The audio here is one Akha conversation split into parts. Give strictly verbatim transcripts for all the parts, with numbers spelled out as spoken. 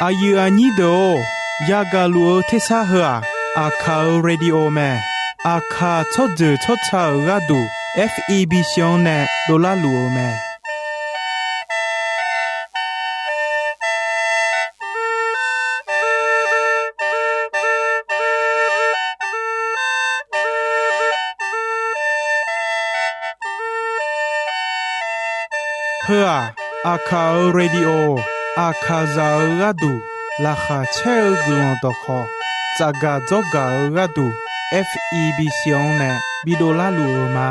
Aqyuif aqnyir deuq-or, yagaq luf-eu tersar heu-aq, Aqkaq-euq radio mae. Aqkaq tsawrjeuq tsawrca-euq gharduq, F E B C-anr nae dovlar luf-eu mae. Heu-aq, Aqkaq-euq radio, Aqkaqzaq-euq gharduq laqkhaq caer-eu guiqlanq dawqkhawq, tsafgaq dzawrgaq-eu gharduq, F E B C-anr nae bidov larluf-eu ma.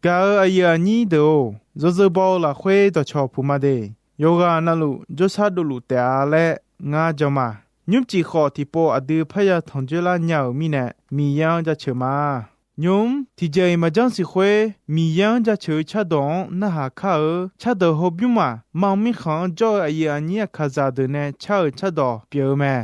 Gaq-euq aqyuif aqnyir deuq-or, yawzeu baw-eu lafkhoer dawqcawq puq ma de. Yawqghaq navluf jawrshar dovluf taef-a laer ngar jan ma. Nymrcif khawf tiqpov aqdui parya tanqjoer lar nya-euq mirnae, Miqyaer-anr jaceuq ma. Nymq-mr tiqjeq-iq maqjanr siq khoer, Miqyaer-anr jaceuq-eu cardawq-anr narhaq kar-eu cardawq hawbymr maq mam mirkhanq-anr jawr-eu aqyuif aqnyir Aqkaqzaq deuq nae car-euq cardawq pyeuf-eu mae.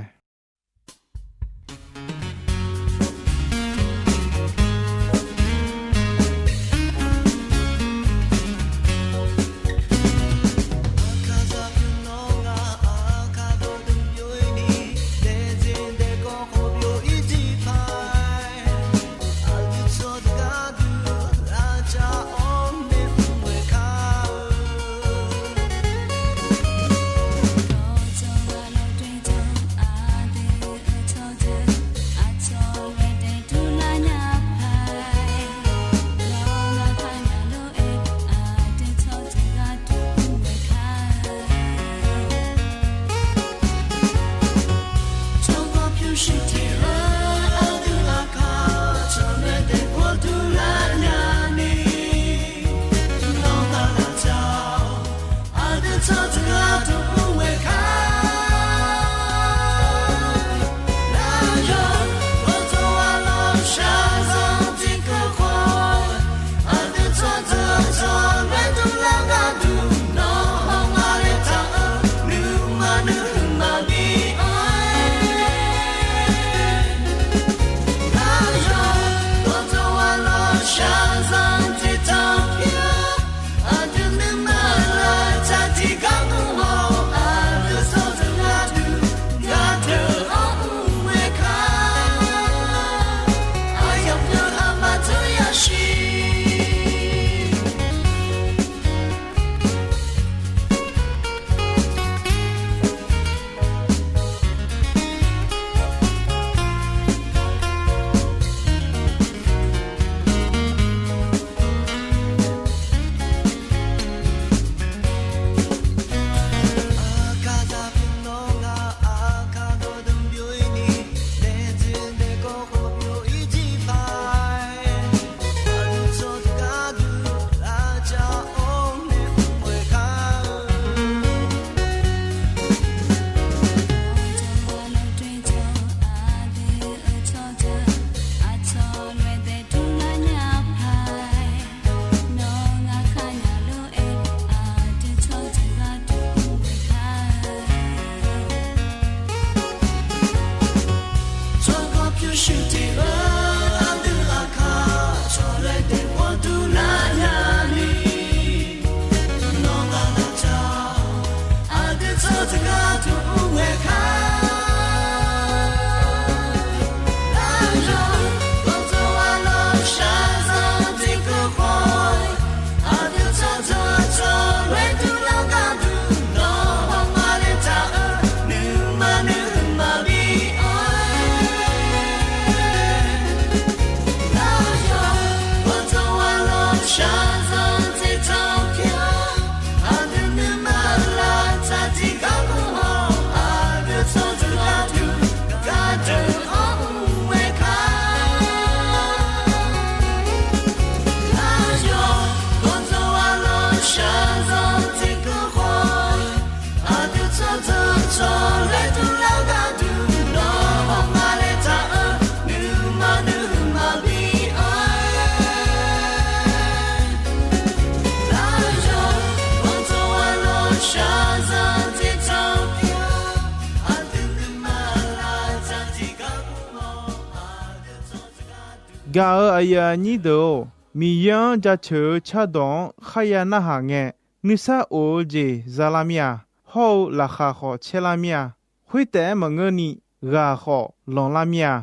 Gaq-euq aqyuif aqnyir deuq-or, Miqyaer-anr jaceuq-eu cardawq-anr kharya narhaq ngae, nuisar of-eu jeq za lar mir-a. Hawr-eu laqkhaq khawf caer lar mir-a. Khoertaef-aer maqngeurni, ghaq khawf lanqlar mir-a.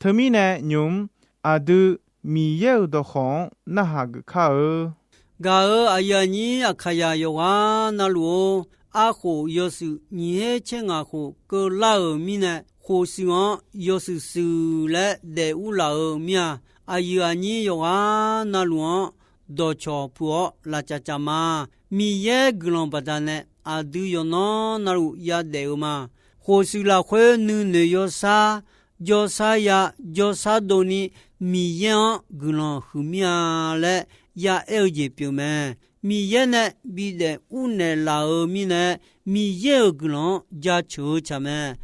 Teumirnae nymq-mr aqdui Miqyaer-euq dawqkawq-anr narhaq geuf kar-eu. Gaq-euq aqyuif aqnyir Aqkaqyaq yawqghaq navluf-or, arkhof yawshuif nyiq her caer ngaq khof keuvlar-euq mirnae, khof shuif-anr yawshuif shuif laer daef ur laf-euq mir-a. Aqyuif aqnyir yawqghaq navluf-anr dawqcawq puq-awr lavcaf caf ma. Miqyaer guiqlanq baqdanae aqdui yawqnan navluf yadaef-eu ma. Khof shuif lafkhoer nuinoeq yawsar, jawrsar ya, jawrsar dovni Miqyaer-anr guiqlanq huiq mir-a laer ya aer-eu jeq pyeuf mae. Miqyaer nae bidaef ur naeqlaf-euq mirnae, Miqyaer-euq guiqlanq-anr jaceuq-eu tsaq mae.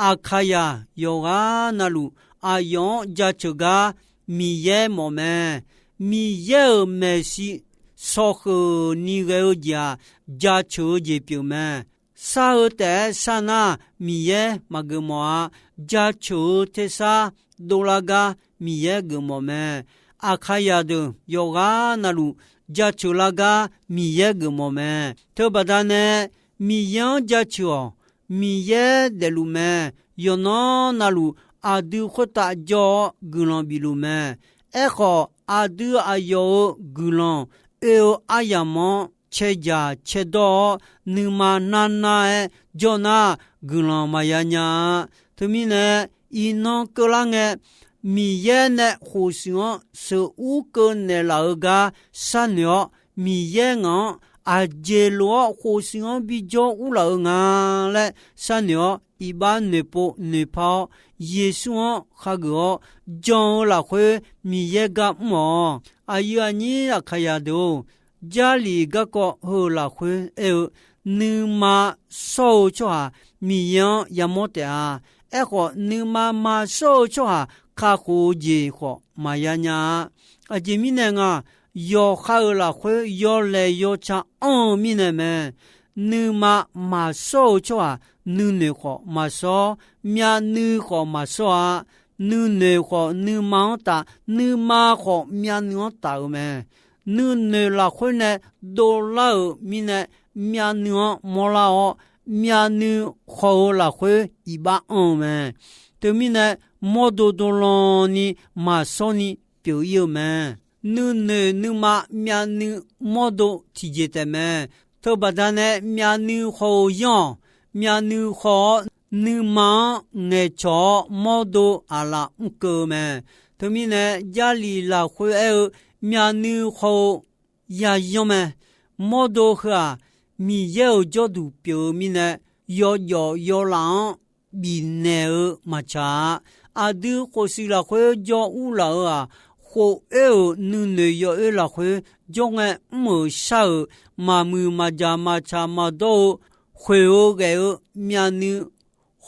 Aqkaqyaq yawqghaq navluf aqyawf-anr jaceuq gar Miqyaer mawf mae. Miqyaer-euq maeqshi sawkheuf ni ghae-eu jeq-aq, jaceuq-eu jeq pyeuf mae. Shar-eu taef-aer shar nar, Miqyaer maqgeufmawf-a. Jaceuq-eu tersar dovlar gar Miqyaer geufmawf mae. Aqkaqyaq deuq yawqghaq navluf jaceuq lar gar Miqyaer geufmawf mae. Teubaqda nae Miqyaer-anr jaceuq-awq. Miqyaer daefluf mae. Yawqnan navluf aqdui khoertav jawr-awr guiqlanq bifluf mae. Aerkhawf, aqdui aqyawf-euq guiqlanq oe-eu aryamq-anr caerjaq caerdawr-awr, nuima narnar-aer jawr nar, guiqlanq maqya nya-a. Teumirnae, iqnan keuvlar ngae, Miqyaer nae khofshuif-anr sheuqur keuv naeqlaf-eu gar sharnoeq-awr, Miqyaer ngaq-anr aqjeq lof-awr khofshuif-anr bijawr urlaf-eu nga laer sharnoeq-awr, iqbax noeqpov noeqpar-awr, Yeqsur-anr khageuf-awr jan-eu lafkhoer Miqyaer gar mr-awq. Aqyuif aqnyir Aqkaqyaq deuq-or, Jarlif garkawv heu lafkhoer aer-eu, nuima shawr-eu tsawrhaq Miqyaer-anr yamawr taef-a. Aerkhawf, nuima maqshawr-eu tsawrhaq kakhof-eu jeq khawf maqya nya-a. Aqjeq mirnae nga, yawqha-euq lafkhoer yawlaeq yawca anr-eu mirnae mae. Nuima maqshawr-eu tsawrhaq nuinoeq khawf maqshawr, myavnuiv khawf maqshawr-a. Nuinoeq khawf nuima-anr taf, nuima khawf myavnuiv-anr taf-euq mae. Nuinoeq lafkhoer nae dovlar-euq mirnae, myavnuiv-anr mawrlar-awr, myavnuiv haw-eu lafkhoer iqbax anr-eu mae. Teumirnae, mawrdo dovlan ni maqshawr ni pyeuf ir-eu mae. Nuinoeq nuima myavnuiv mawrdo tiqjeq taef mae. Teubaqda nae myavnuiv haw-eu yanr-awq. Myavnuiv haw-awr nuima-anr ngaeqcawq-awr mawrdo aqlaf mr keuv-eu mae. Teumirnae, Jarlif lafkhoer aer-eu, myavnuiv haw-eu yayanr mae. Mawrdo heu-aq, Miqyaer-euq jawrduq pyeuf-eu mirnae, yawjawf yawlaf-anr bifnaeq-eu maqtsaq-a. Aqdui khofshuif lafkhoer jawr urlaf-eu-aq, khof oer-euq nuinoeq yawoer lafkhoer jawr ngae mr-euq shar-euq maqmuiq maqjaq maqtsaq maqdawr-eu khoeq-eu ghaef-eu myavnuiv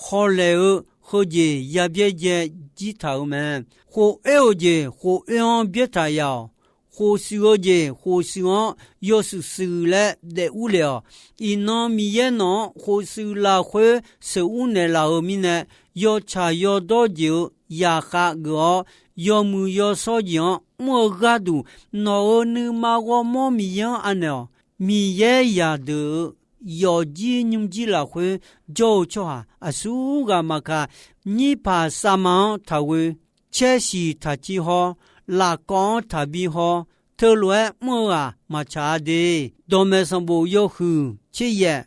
hawlaeq-eu heujeq yabyaerdzae jir taq-euq mae. Khof oer-euq jeq khof oer-anr byaertaq yaf-awq. Khofshuif-eu jeq khofshuif-anr yawshuif shuif laer daef urlef-awq. Iqnan Miqyaer nawq-anr khofshuif lafkhoer sheuqur naeqlaf-euq mirnae, yawtsaq yawdawr jeq-eu yaqkhav geuf-awr, yawmuiq yawshawr jeq-anr mr-eu gharduq, nawq-euq nuima ghawrmawr Miqyaer-anr anaeq-awq. Miqyaer zaqdeuq-euq yawfjir nymrjir lafkhoer jawr-eu tsawrhaq aqsurghaq maqkaq, nyirpaq savma-anr taqghoe, caer shiq taqcir hawr, lafkawv-anr taqbi hawr, teulof-aer mr-eu ghaq maqtsaq-a de. Dawqmaeq sanqbof yawhuiq tser yaef,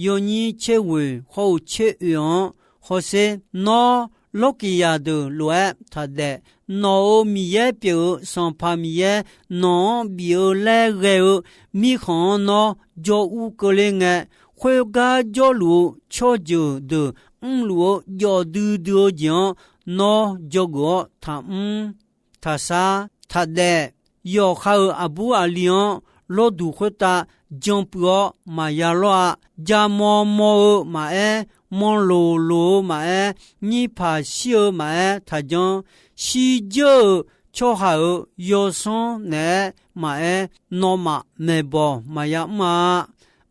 yawnyir tser ghoeq hawr-eu tser oeq-anr hawsher, nawr Lawrkiqzaq deuq lof-aer taqdaef. Nawq-euq Miqyaer pyeuf-eu Sanqpaq Miqyaer nawq-anr bif-eu laer ghae-eu mirkhanq-anr nawr jawr ur keuvler ngae, khoergar jawrluf-eu tsawrjeuq deuq mrluf-eu jawf duidui-eu jeq-anr nawr dzawgeuf-awr taqmr taqshar taqdaef. Yawqha-euq aqbur aqli-anr lawrduq khoertav janpuiv-awr maqya lawr-a. Jamaw maw-eu maqaer, mawloq loq-eu maqaer, nyirpaq shir-eu maqaer taqjanr. Shirdzeur-euq tsawrhaq-euq yawsanr naeq-aer maqaer, nawmaf maeqbawq maqya mr-a.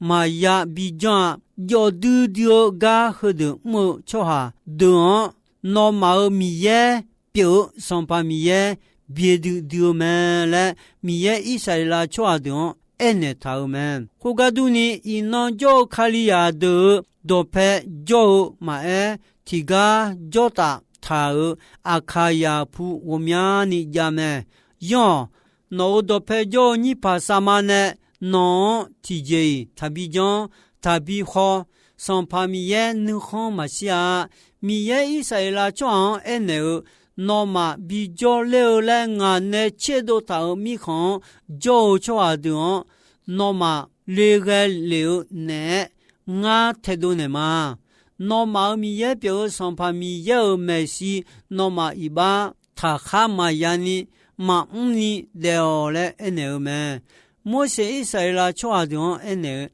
Maqya bijanr-a. Jawf duidui-eu gar heudeuq mr-eu tsawrhaq deuq-anr, nawmaf-euq Miqyaer pyeuf-eu Sanqpaq Miqyaer byaerdui dui-eu mae laer, Miqyaer Irsaqleqlav tsawrhaq deuq-anr aernaeq taq-euq mae. Khoergar durni, iqnan jawr-eu Kalizaq deuq-euq dawqpae jawr-eu maqaer, tiqgar jawr taf taq-euq Aqkaqzaq pu ghawqmyani jav mae. Yanr-awq, nawq-euq dawqpae jawr-eu Nyirpaq Sarma nae nawq-anr tiqjeq-iq taqbi janr, taqbi khaw. Sanqpaq Miqyaer nuikhanr maqshir-a. Miqyaer Irsaqleqlav tsawrhaq-anr aernaeq-eu, nawmaf bijawr ler-eu laer ngaq nae tserdov taq-euq mirkhanq-anr jawr-eu tsawrhaq deuq-anr, nawmaf le ghae lef-eu naeq-aer ngar taedov naeq ma. Nawmaf-euq Miqyaer pyeuf-eu Sanqpaq Miqyaer-euq maeqshi nawmaf iqbax taqkhar maqya ni maqmr ni daef-awq laer aernaeq-eu mae. Morseq Irsaqleqlav tsawrhaq deuq-anr aernaeq-eu,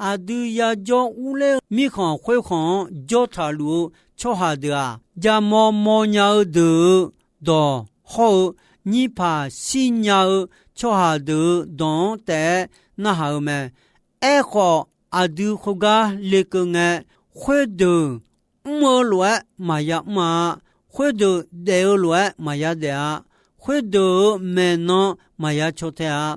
aqdui yajawr urler-eu mirkhanq khoerkhanq-anr jawr taqluf-eu tsawrhaq deuq-aq, jaqmawr mawrnya-eu deuq-euq dawq hawr-eu, nyirpaq shirnya-eu tsawrhaq deuq-euq dawq-anr taef-aer narhaq-eu mae. Aerkhawf, aqdui khoergar lekeuv ngae, khoerdeuq mr-eu lof-aer maqya mr-a. Khoerdeuq daef-eu lof-aer maqya daef-a. Khoerdeuq-euq maeqnan maqya caw tae-a.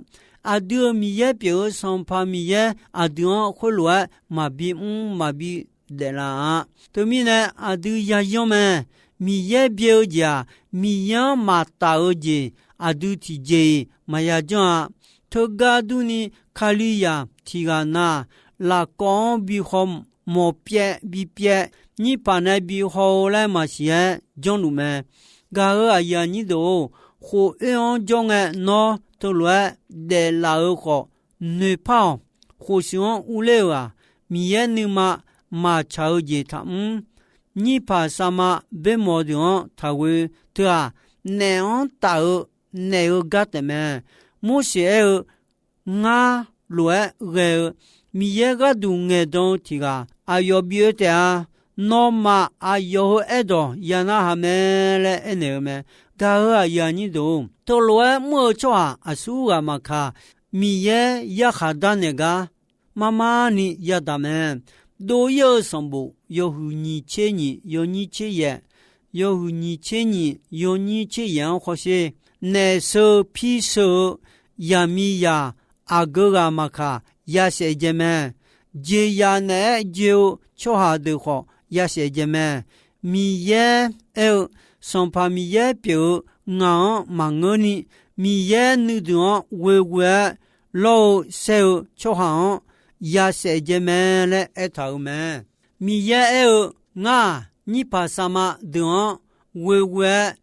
Aqdui-euq Miqyaer pyeuf-eu Sanqpaq Miqyaer aqdui-anr khoerlof-aer maqbi mr maqbi daeflaf-a. Teumirnae aqdui yayanr mae. Miqyaer byae-eu jeq-aq, Miqyaer-anr maqtaf-eu jeq aqdui tiqjeq-iq maqya janr-a. Teugar durni, Kalizaq tiqghaq na lafkawv-anr bi haw, mawq pyaev bi pyaev, nyirpaq nae bi haw-eu laer maqsiq-aer janrluf mae. Gaq-euq aqyuif aqnyir deuq-or, khof oer-anr jawr ngae nawr teulof-aer daeflaf-eu khawf, noeqpar-awq. Khofshuif-anr urler-euq-aq, Miqyaer nuima maqtsaq-eu jeq taqmr. Nyirpaq Sarma boermawf deuq-anr taqghoe. Teu-aq, naef-anr taf-eu naef-eu gar taefmae. Morseq aer-eu, ngar lof-aer ghae-eu Miqyaer gharduq ngaeqdan-eu tiq ghaq aqyawf bi oe taef-a. Nawmaf aqyawf heu aerdawq ya narhaq mae laer aernaeq-eu mae. Gaq-euq aqyuif aqnyir deuq-or, teulof-aer mr-eu tsawrhaq aqsur ghaq maqkaq, Miqyaer yarkhaq darnaeq gar marmar ni yadaq mae. Dov-ir-eu sanqbof yawhuiq nyiq tser nyiq yawnyir tser yaef, yawhuiq nyiq tser nyiq yawnyir tser yaef-anr hawsher. Naef sheu pir sheu-eu yaqmiqzaq aqgeu ghaq maqkaq yasaef jae mae. Jeqzaq naeq-aer joe-eu tsawrhaq deuq khawf yasaef jae mae. Miqyaer aer-eu, Sanqpaq Miqyaer pyeuf-eu ngaq-anr maqngeurni, Miqyaer nuideuq-anr ghoeghoe-aer lawr-eu saer-eu tsawrhaq-anr yasaef jae mae laer aertaq-euq mae. Miqyaer aer-eu, ngar-aq, nyirpaq Sarma deuq-anr ghoeghoe-aer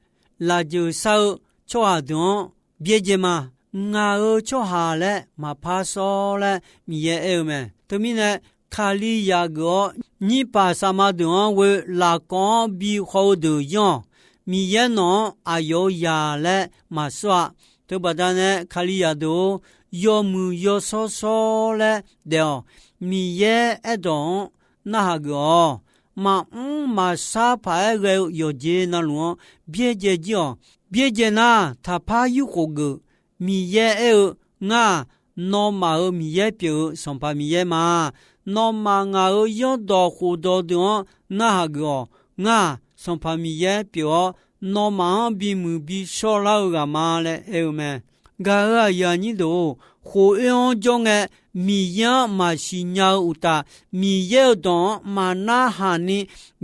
lafjeuq shar-eu tsawrhaq deuq-anr byaerdzae ma. Ngaq-euq tsawrhaq laer maqpar sawr laer Miqyaer aer-eu mae. Teumirnae, Kalizaq geuf-awr nyirpaq Sarma deuq-anr ghoe lafkawv-anr bi haw-eu deuq yanr-awq. Miqyaer nawq-anr aqyawf-eu zaq laer maqsawr-a. Teubaqda nae Kalizaq deuq-or, yawmuiq yawshawr shawr laer daef-awq. Miqyaer aerdawq-anr narhaq geuf-awq. Maqmr maqshar paq-aer ghae-eu yawqjeq navluf-anr byaerdzae jir-awq. Byaerdzae nar, taqpar yurkhof geuf. Miqyaer aer-eu, ngar-aq, nawmaf-euq Miqyaer pyeuf-eu Sanqpaq Miqyaer ma. Nawmaf ngaq-euq zanrdawq khofdawq deuq-anr narhaq geuf-awq. Ngar-aq, Sanqpaq Miqyaer pyeuf-awr, nawmaf-anr bimuiq bishawr lar-eu ghaq ma laer aer-eu mae. Gaq-euq aqyuif aqnyir deuq-or, khof oer-anr jawr ngae, Miqyaer-anr maqsiq nya-eu uqtaf, Miqyaer-euq dawq-anr maqnar haq ni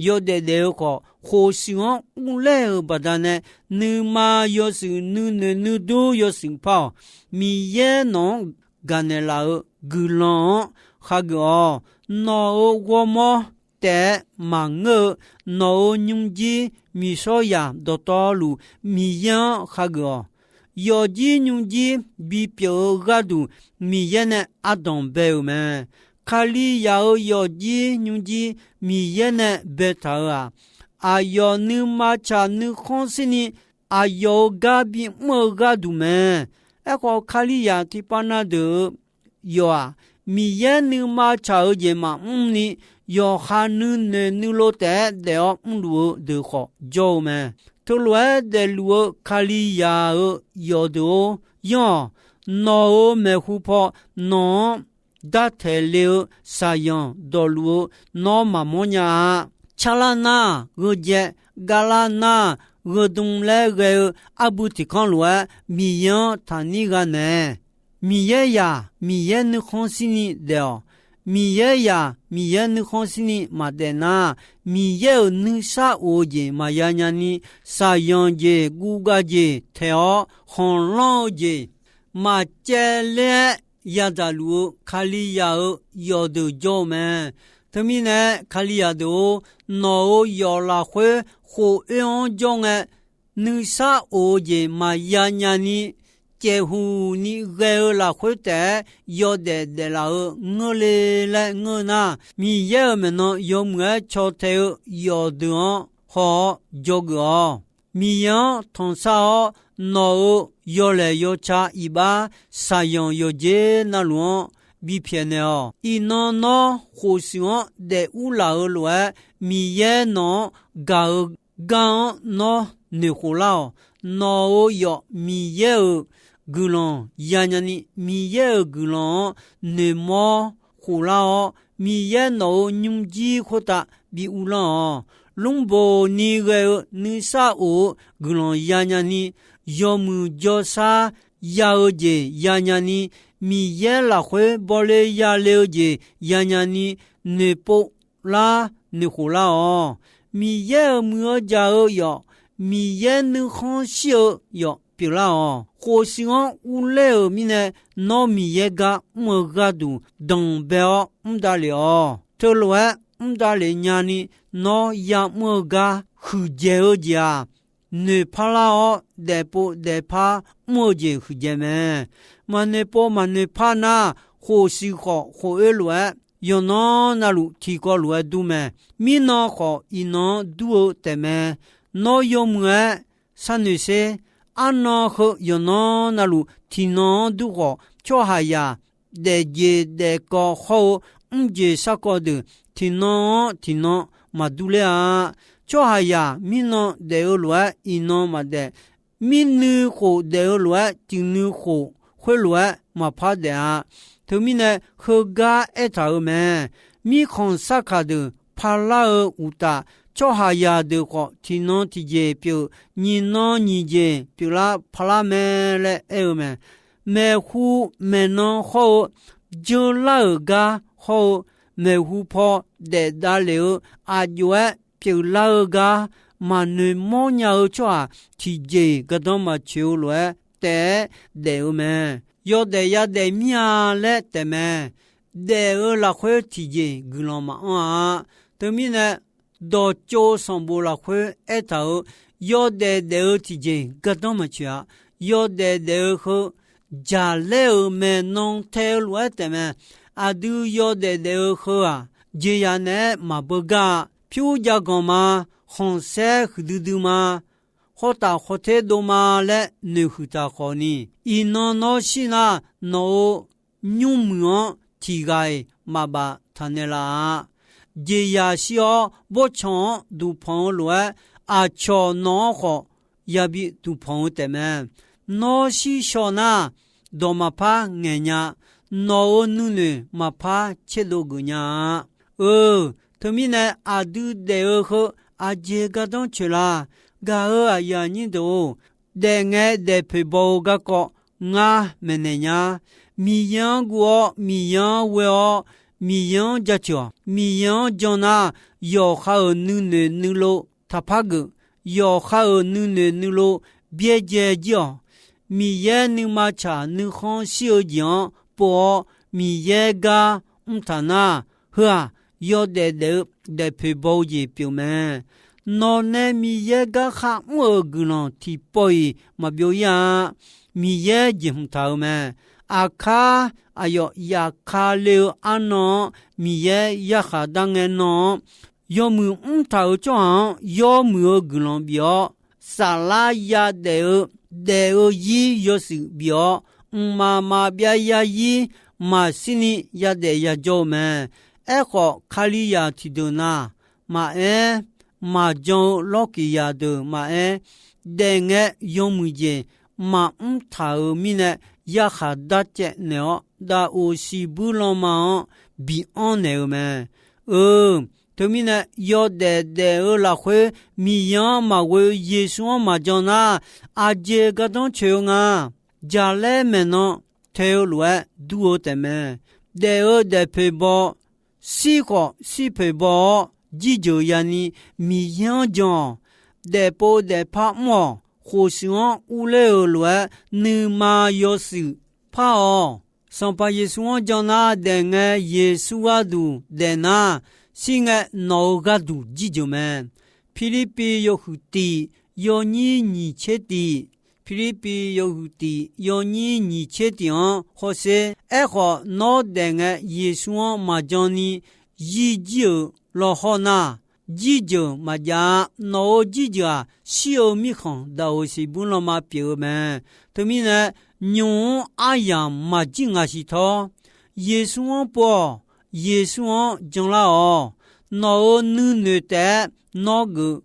yawdaef daef-eu khawf, khofshuif-anr urler-euq baqdanae, nuima yawshuif nuinoeq nuidur yawshuif par-awq. Miqyaer nawq-anr gaqnaeq laf-euq guiqlanq-anr khageuf-awq. Nawq-euq ghawrmawr taef-aer maqngeur-eu, nawq-euq nymrjir miqshawr zaq dawqtawvluf Miqyaer-anr khageuf-awq. Yawfjir nymrjir bipyeuf-eu gharduq Miqyaer nae ardanq bae-euq mae. Kalizaq-euq yawfjir nymrjir Miqyaer nae baetaq-euq-aq, aqyawf nuima tsaq nuikhanr shirni aqyawf-euq gar bimr-eu gharduq mae. Aerkhawf, Kalizaq tiqpav na deuq-eu yawf-aq, Miqyaer nuima tsaq-eu jeq maqmr ni, yawqha nuinoeq nuilov taef-aer daef-awr mrluf-eu deuq khawf jawr-eu mae. Teulof-aer daefluf-eu Kalizaq-euq yawf deuq-or, yanr-awq. Nawq-euq maeqhu paw nawq-anr dartaeq le-eu shaqzanq dawqluf-eu nawr maqmawr nya-a. Carlar nar-aq, gheujae, gavlar nar-aq, gheudm laer ghae-eu arbui tiq kanr lof-aer Miqyaer-anr taqnir gha naeq. Miqyaer yaq Miqyaer nuikhanr shirni daef-awq. Miqyaer yaq Miqyaer nuikhanr shirni maqdaef nar, Miqyaer-euq nuisar of-eu jeq maqya nyani, shaqyanq jeq guvgav jeq taeq-awr khanqlanr-eu jeq maqcaevler-aer yadzaq luf-eu Kalizaq-euq yawqdeuq jawr-eu mae. Teumirnae Kalizaq deuq-or, nawq-euq yawf lafkhoer khof-oer-anr jawr ngae, nuisar of-eu jeq maqya nyani, caevhuq ni ghae-eu lafkhoer taef-aer yawdaef daeflaf-eu ngeur le laer ngeur nar, Miqyaer-euq maeqnan yawmuiq-aer caw tae-eu yawqdeuq-anr haw-awr dzawgeuf-awq. Miqyaer-anr tanqsar-awr, nawq-euq yawlaeq yawca iqbax shaqyanq yawqjeq navluf-anr bipyaeq naeq-awq. Iqnan nawr khofshuif-anr daefur laf-eu lof-aer, Miqyaer nawq-anr gaq-eu gar-anr nawr noeqkhof lar-awq. Nawq-euq yawf Miqyaer-euq guiqlanq yanya ni, Miqyaer-euq guiqlanq-anr noeqmawr khoflar-awr, Miqyaer nawq-euq nymrjir khoertav bi uvlanr-awq. Lmrboq ni ghae-eu nuisar of-eu guiqlanq yanya ni, yawmuiq jawrshar ya-eu jeq yanya ni, Miqyaer lafkhoer bawle yale-eu jeq yanya ni, noeqpov lar noeqkhof lar-awq. Miqyaer-euq muiq-eu jaq-eu yawf, Miqyaer nuikhanr shir-eu yawf pyeuflar-awq. Khofshuif-anr urler-euq mirnae, nawr Miqyaer gar mr-eu gharduq danqbae-awr mr davlef-awq. Teulof-aer mr davlef nyani, nawr yamr-eu gar huiqdzaeq-eu jeq-aq, noeqpar lar-awr daefpov daefpar mr-eu jeq huiqdzaeq mae. Maqnoeqpov maqnoeqpar nar, khofshuif khawf khof-oer lof-aer yawqnan navluf tiqkawv lof-aer dur mae. Mirnan khawf iqnan-anr dur-eu taefmae. Nawr yawmuiq-aer sharnoeq sher. Arnan heu yawqnan navluf tiqnan-anr dur khawf, tsawrhaqzaq daefjeq daefkawv hawr-eu mrjeq sarkawv deuq tiqnan-anr tiqnan maqdur ler-a. Tsawrhaqzaq mirnan daef-eu lof-aer iqnan maqdaef. Mirnui khof daef-eu lof-aer tiqnui khof khoerlof-aer maqpar daef-a. Teumirnae heugar aertaq-euq mae. Mirkhanq sarkaq deuq parlar-eu uqtaf, tsawrhaqzaq deuq khawf tiqnan tiqjeq pyeuf, nyiq nan nyiq jeq pyeuflar parlar mae laer aer-eu mae. Maeqhu maeqnan hawr-eu, jeurlar-euq gar hawr-eu, maeqhu paw daef davlef-eu aqjox-aer pyeuflar-eu gar maqnoeq mawrnya-eu tsawrhaq tiqjeq gardanr maqtsoeq-eu lof-aer taef-aer daef-eu mae. Yawdaef yadaef mir-a laer taefmae. Daef-eu lafkhoer tiqjeq guiqlanq maqanr-a. Teumirnae dawqtsov sanqbof lafkhoer aertaq-euq, yawdaef daef-eu tiqjeq gardanr maqtsoeq-a. Yawdaef daef-eu heu jaqlaer-euq maeqnan tae-eu lof-aer taefmae. Aqdui yawdaef daef-eu heu-aq, jeqzaq naeq-aer maqbeugar-a. Pyur jav ganq ma, khanqsaer huiqdui dui ma, khawr taf khawr ter dov ma laer noeqhuiq taq khawf ni, iqnan nawr shir nar, nawq-euq nymrmuiq-anr tiq ghaq-iq maqbaf taqnaeq laf-a. Jeqzaq shir-awr bawrtsanq-anr duqpanq-eu lof-aer, aqcawq nawq-anr khawf yabi duqpanq-eu taefmae. Nawr shir shaw nar, dawq maqpar ngaeq nya. Nawq-euq nuinoeq maqpar tserdov geuf nya-a. Eu, teumirnae aqdui daef-eu heu aqjeq gardanr tsoeq la? Gaq-euq aqyuif aqnyir deuq-or, daef ngae daef poeq baw-eu garkawv ngar maeqnaeq nya. Miqyaer-anr guv-awr, Miqyaer-anr ghoe-awr, Miqyaer-anr jaceuq-awq. Miqyaer-anr jan nar, yawqha-euq nuinoeq nuilov taqpar geuf. Yawqha-euq nuinoeq nuilov byaerdzae jir-awq. Miqyaer nuima tsaq nuikhanr shir-eu jeq-anr pov-awr, Miqyaer gar mrtaq nar, heu-aq, yawdaef daef-eu daefpoeq baw-eu jeq pyeuf mae. Nawq nae Miqyaer gar kharmr-euq guiqlanq tiqpawf-iq maqbyov ir-a. Miqyaer jeqhmq taq-euq mae. Aqkar aqyawf yaf ka le-eu arnan-anr Miqyaer yarkhaq dar ngae nan-anr, yawmuiq mrtaq-euq tsawrhaq-anr yawmuiq-eu guiqlanq bif-awr, saflar yadaef-eu daef-eu zir yawshuif bif-awr, mqmaq maqbyav zarzir maqshirni yadaef yajawr-eu mae. Aerkhawf, Kalizaq tiqdeuq na maqaer, maqjan-eu lawrkiq zaqdeuq maqaer, daef ngae yawmuiq jeq maqmr taq-euq mirnae, yarkhaq darcaev naeq-awr, dav of siqbuir lanma-anr bianr naeq-eu mae. Eu, Teumirnae, yawdaef daef-eu lafkhoer Miqyaer-anr maqghoe, Yeqsur-anr maqjan nar, aqjeq gardanr coeq-eu nga. Jaqlaer maeqnan toeq-eu lof-aer dur-eu taefmae. Daef-eu daefpoeq baw, shir khawf shir poeq baw-awr, jirjeuq yani Miqyaer-anr jan-awq. Daefpov daefpar mr-awq. Khof shuif-anr urler-euq lof-aer nuima yawshuif par-awq. Sanqpaq Yeqsur-anr jan nar daef ngae, Yeqsur gharduq daef nar, shir ngae nawq-euq gharduq jirjeuq mae. Pirlirpiv yawhuiq tiq yawnyir nyiq tser tiq, Pirlirpiv yawhuiq tiq yawnyir nyiq tser tiq-anr hawsher. Aerkhawf, nawr daef ngae Yeqsur-anr maqjan ni yir jir-euq lawhawr nar, jirjeuq maqjav-a. Nawq-euq jirjeuq-aq, shir-eu mirkhanq daq-euq siqbur lanma pyeuf-eu mae. Teumirnae, nymq-mr aryamq maqjir ngaq siq tawr, Yeqsur-anr pov-awq. Yeqsur-anr janlar-awq. Nawq-euq nuinoeq taef-aer nawr geuf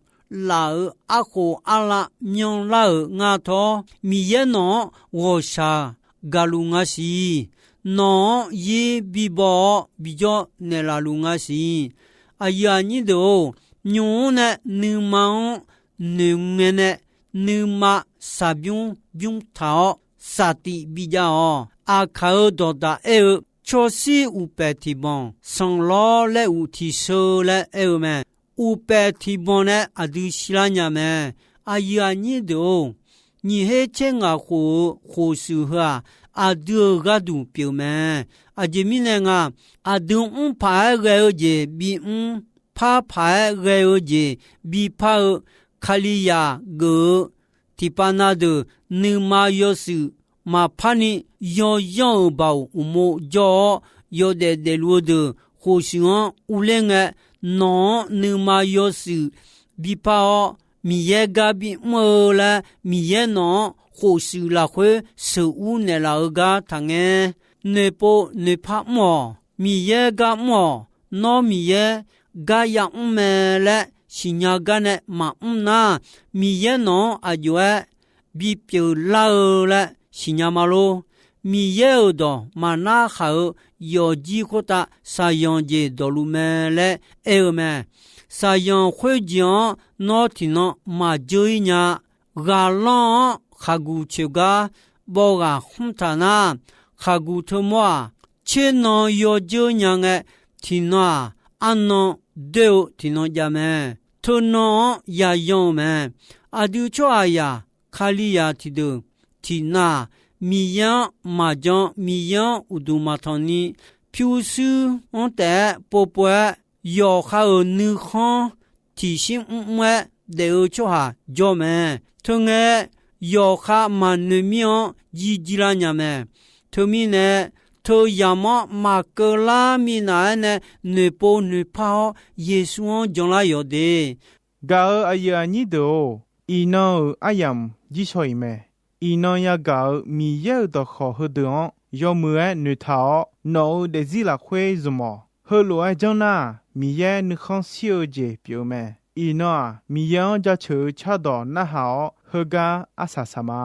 laf-euq arkhof arlav myanlar-euq nga tawr, Miqyaer nawq-anr ghawqshaq gaqluf nga siq. Nawq-anr yir bibaw-awr bijawr naeqlaf luf nga siq. Aqyuif aqnyir deuq-or, nymq-mr nae nuima-anr noeqngae nae, nuima shaqbymr bymr taq-awr saftif bijav-awq. Aqkaq-euq dawqdaq aer-eu, cawrshir uqpaeq tiq banq, sanqlawr laer uq tiq sheu laer aer-eu mae. Uqpaeq tiq banq nae aqdui shirlar nya mae. Aqyuif aqnyir deuq-or, nyiq her tser ngaq khof-euq khof shuif heu-aq, aqdui-euq gharduq pyeuf mae. Aqjeq mirnae nga, aqdui mr paq-aer ghae-eu jeq bimr, par paq-aer ghae-eu jeq bipar-eu, Kalizaq geuf-eu tiqpav na deuq nuima yawshuif maqpar ni, yawyanr-euq baoq uqmov jawr-awr, yawdaef daefluf-eu deuq khof shuif-anr urler ngae, nawq-anr nuima yawshuif bipar-awr, Miqyaer gar bimr-eu laer, Miqyaer nawq-anr khof shuif lafkhoer sheuqur naeqlaf-eu gar taqngae. Noeqpov noeqpar mr-awq. Miqyaer gar mr-awq. Nawr Miqyaer gar yamr mae laer siqnya gar nae maqmr nar, Miqyaer nawq-anr aqjox-aer bipyeuf lar-eu laer siqnya ma lor. Miqyaer-euq dawq maqnar khaq-eu yawfjir khoertav shaqzanq jeq dawqluf mae laer aer-eu mae. Shaqzanq khoerjeq-anr nawr tiqnan maqjeur-ir nya. Ghaqlanr-anr khaqguq coeq gar bawv ghaq khmr taq nar, khaqguq teumawr-aq, tser nan yawjeur nya ngae, tiqnan-aq, arnan doer-eu tiqnan jav mae. Teunan-anr yayan-eu mae. Aqdui tsawrhaqzaq Kalizaq tiqdeuq tiqnan-aq, Miqyaer-anr maqjan, Miqyaer-anr uqduq maqtanq ni, pyurshuir-anr taef-aer povpov-aer, yawqha-euq nuikhanr tiqshir mrmr-aer daef-eu tsawrhaq jawr mae. Teungae, yawqha maqnoeq mir-anr jirjir lar nya mae. Teumirnae, teuyamq-anr maqkeuv lar minav-aer nae noeqpov noeqpar-awr, Yeqsur-anr janlar yawq de. Gaq-euq aqyuif aqnyir deuq-or, iqnan-euq aryamq jirshaw-iq mae. Iqnan yagaq-euq Miqyaer-euq dawqkawq heudeuq-anr yawmuiq-aer noeqtaq-awr, nawq-euq daefzir lafkhoer zmq-awq. Heulof-aer janr nar, Miqyaer nuikhanr shir-eu jeq pyeuf-eu mae. Iqnan-aq, Miqyaer-anr jaceuq-eu cardawq narhaq-awr, heugar arsaq saq ma.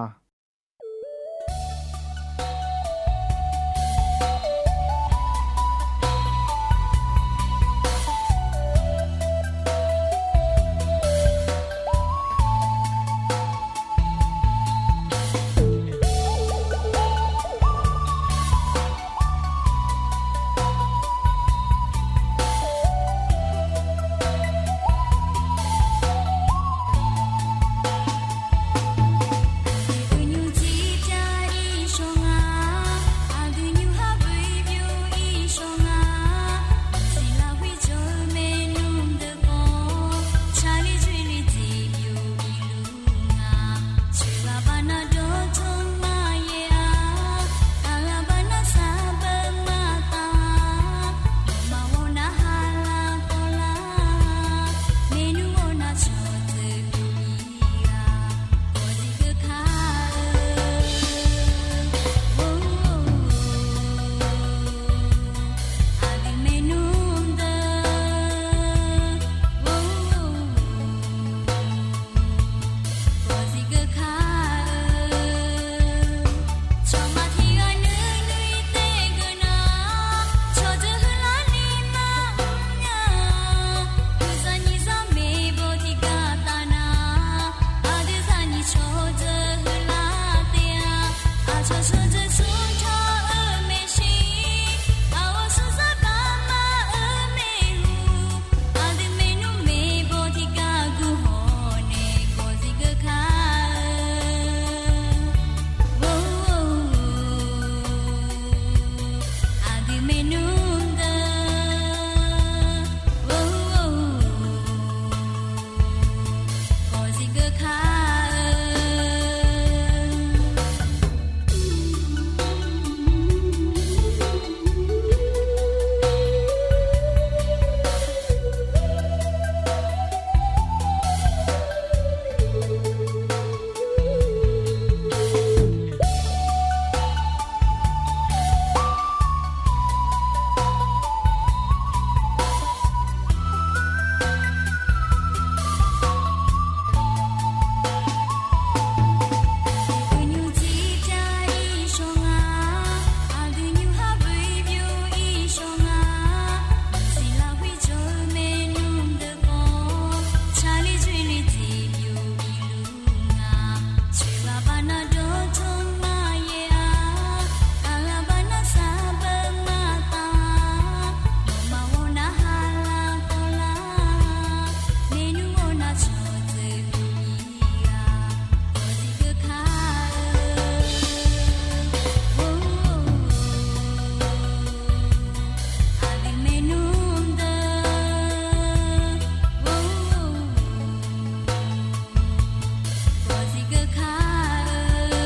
Geukaq-eu,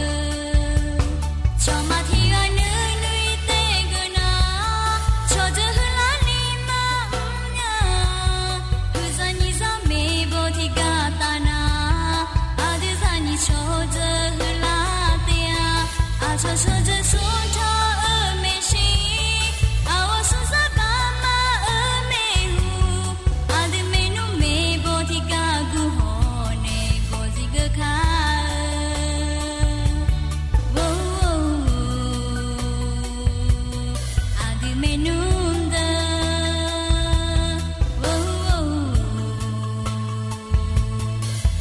cawqmaf tiq ghaq nuinoeq taef geuf nar, cawqdeuq heular ni maqmr nya. Huiq zaq nyiq zaq maeqbaw tiq gaq taf nar, aqdui zaq nyiq cawqdeuq heular taef-a. Aqcawq cawqdeuq smrtawq-eu maeqshi, aqghawq smrtaq baqmaf-eu maeqhu, aqdui maernmr maeqbaw tiq gaq guv hawq nae gawqzif geukaq-eu. Aqdui maernmr deuq,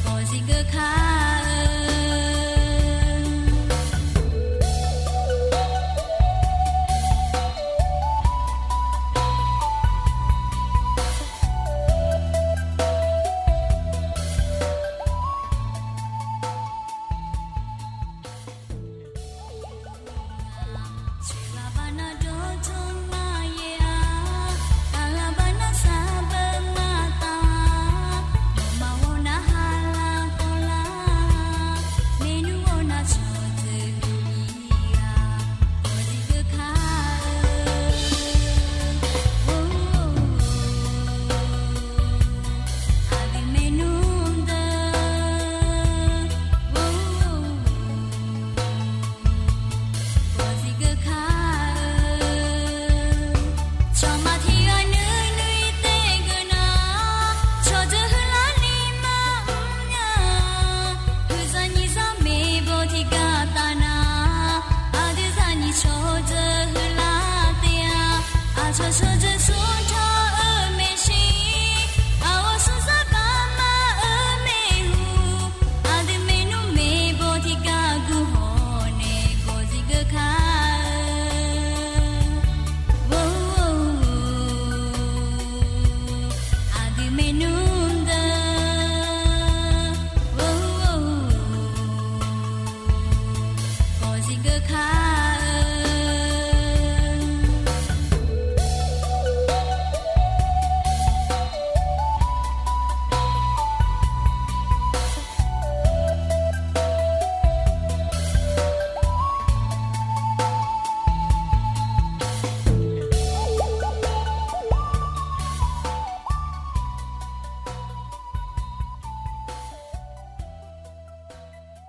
gawqzif geukaq-eu. Cawqmaf tiq ghaq nuinoeq taef geuf nar, cawqdeuq heular ni maqmr nya. Huiq zaq nyiq zaq maeqbaw tiq gaq taf nar, aqdui zaq nyiq cawqdeuq heular taef-a. Aqcawq cawqdeuq smrtawq-eu maeqshi, aqghawq smrtaq baqmaf-eu maeqhu, aqdui maernmr maeqbaw tiq gaq guv hawq nae gawqzif geukaq-eu. Aqdui maernmr